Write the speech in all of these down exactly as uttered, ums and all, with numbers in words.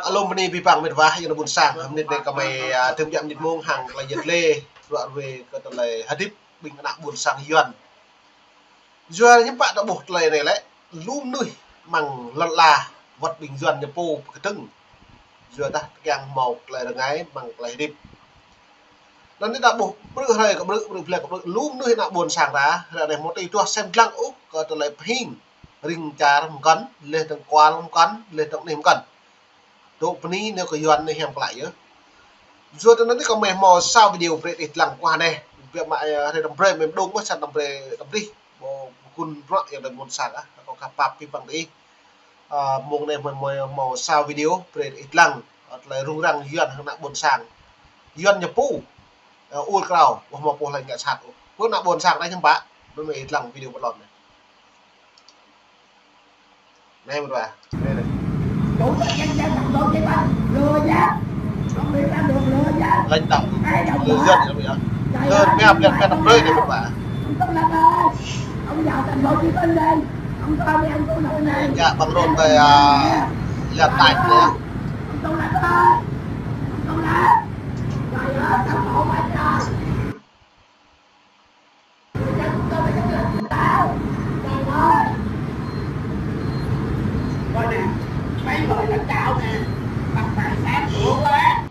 Alo, mơni pơpă mĕt wa, yua anŭn ƀôn sang, mơnit anai kơmơi, a, tơm jă mơnit mông hăng tơlơi yet lĕ, ruă ruê kơ tơlơi hơdip ƀing ană ƀôn sang Yuan. Yua hiư̆m pă ta ƀuh tơlơi anai lĕ, lu mơnuih amăng lŏn ala, wơ̆t ƀing Yuan ñu pô pơkơdơ̆ng. Yua dah tơkeng hmâo tơlơi rơngai, amăng tơlơi hơdip. Anŭn ta ƀuh ƀrư̆ hrơi kơ ƀrư̆, ƀrư̆ ble kơ ƀrư̆, lu mơnuih ană ƀôn sang ta, hrơi anai hmâo tui duah sem lăng ôh kơ tơlơi pơhing. Ring čar mơkŏn, leh dơ̆ng kual mơkŏn, leh dơ̆ng anih mơkŏn. Dŏ bơni ñu kơ Yuan anai hiam klă yơh. Yua tơ anŭn kơmơi hmâo sa video brơi tih lăng kơ anai. Biă mă, ơ, hrơi năm brơi mơ̆n dŏng mơ̆n sa năm brơi năm brơi. Ƀu gun rŏ yua anŭn ƀôn sang ah, kâo kơ pap pơpă tih. Ơ, mông anai hmâo, hmâo, hmâo sa video brơi tih lăng. Ơ, tơlơi rŭng răng Yuan hăng ană ƀôn sang. Yuan ñu pô. Ơ, ur krao, ƀu hmâo pô lăi ngă sat ôh. Pô ană ƀôn sang anai hiư̆m pă. Brơi mơ̆n tih lăng video pơlon anai. Anai mơ̆n wa. Anai, anai. Lãnh đạo lừa dân, lừa dân. Hơn mia pliăng mia năm brơi anai mơ̆n wa. Anai, ngă bằng lộn tơi, a, lĕ tai anai. Coi nè, mấy người lãnh đạo nè, bằng tài sản của quá.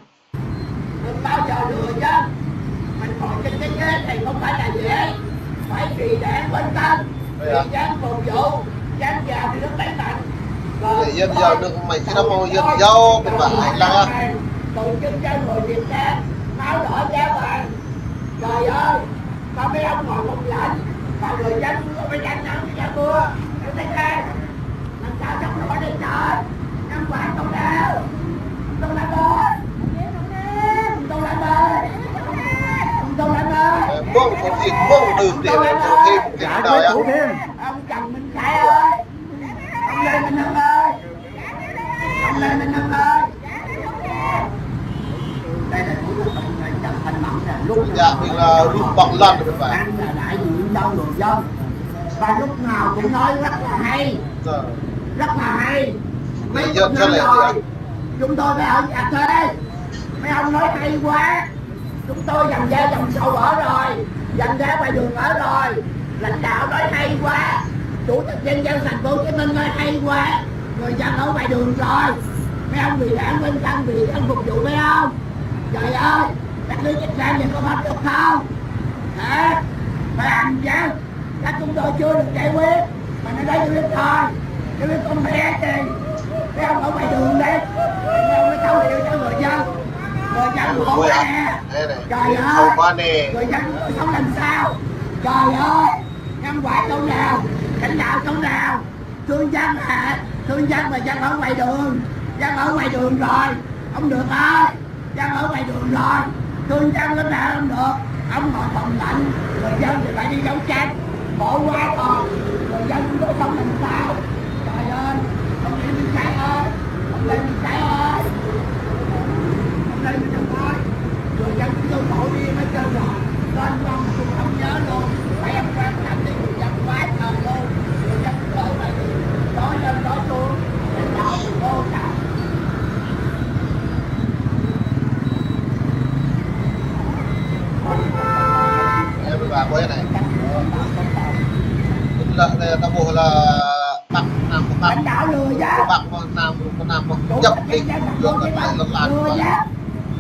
Đừng bao giờ lừa dân. Mình ngồi trên cái ghế này không phải là dễ. Phải vì đảng quan tâm, vì dân phục vụ, dân giàu thì nước đẩy mạnh. Còn dân giàu nước mạnh chứ nó không dân giàu bên bạn hãy lăng á. Còn nhân dân người Việt Nam, máu đỏ da vàng. Trời ơi, sao mấy ông ngồi một lệnh, mà người dân không có phải tranh nắng cho tôi. Cái này, làm sao chống nổi đây trời. Năm ngoái tôi đau. Tôi đau ơi. Tôi đau ơi. Tôi đau ơi. Mông có việc mông từ tiền là tôi thêm tiền đòi á. Ông Trần Minh Thái ơi. Ông Lê Minh Hưng ơi. Ông Lê Minh Hưng ơi. Đây là chủ tịch hội đồng nhân dân Thanh Mẫn nè. Lúc Dạ, mình là Lục Bằng Lân rồi phải. Anh là đại diện cho người dân. Và lúc nào cũng nói rất là hay. Dạ. Rất là hay. Mấy Người dân chục năm rất là rồi, chúng tôi phải ở nhà thuê. Mấy ông nói hay quá. Chúng tôi dàn da dàn sầu ở rồi, dàn da ngoài đường ở rồi. Lãnh đạo nói hay quá. Chủ tịch nhân dân thành phố Hồ Chí Minh nói hay quá. Người dân ở ngoài đường rồi. Mấy ông vì đảng quan tâm, vì dân phục vụ mấy ông. Trời ơi, các nước Việt Nam thì có pháp luật không? Hả? Phải làm chứ. Các chúng tôi chưa được giải quyết. Mà nó nói tôi biết thôi. Tôi biết không phải gì. Mấy ông ở ngoài đường đi. Mấy ông mới thấu hiểu cho người dân. Người dân khổ quá nè. Trời ơi. Người dân chúng tôi sống làm sao? Trời ơi. Nhân quả chỗ nào? Lãnh đạo chỗ nào? Thương dân hả? Thương dân mà dân ở ngoài đường. Dân ở ngoài đường rồi. Không được ơi. Dân ở ngoài đường rồi, thương dân nó ra không được, ông ngồi phòng lạnh, người dân thì phải đi đấu tranh, khổ quá còn, người dân chúng tôi sống làm sao? Trời ơi, ông Lê Minh Khái ơi, ông Lê Minh Khái ơi, ông Lê Minh Khái ơi, người dân chúng tôi khổ đi mới kêu gọi, lên phòng cũng không nhớ luôn, phải ông quan tâm đến người dân quá trời luôn, người dân chúng tôi phải đi, đó lên đó xuống, để bảo vô cả. Em và bố này. Tức là, là ta mua là bạc năm, bạc. Lãnh đạo lừa dối. Bạc năm, năm, năm, Chủ nhập tịch tỉnh, dân thành phố Hồ Chí Minh là, là, lừa dối.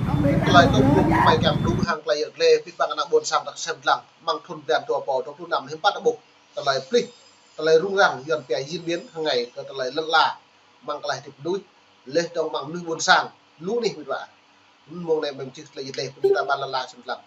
Không biết Tơlơi tŭ lŭk mơ̆ng mơ̆ng kiăng đŭng hăng tơlơi yơh lĕ, pĭt ƀăng ană ƀôn sang ta sem lăng, mơ̆ng thŭn blan dua rơbâo dua pluh năm hiư̆m pă ta ƀuh. Tơlơi plih, tơlơi rŭng răng, Yuan pia diễn biến hàng ngày kơ tơlơi lŏn ala, mơ̆ng tơlơi hơdip mơnuih, leh dơ̆ng mơ̆ng mơnuih ƀôn sang, lu anih mĭt wa. Mơ̆ng anai mơ̆ng čih tơlơi yơh lĕ, pơmĭn ta ƀan lăn la sem lăng.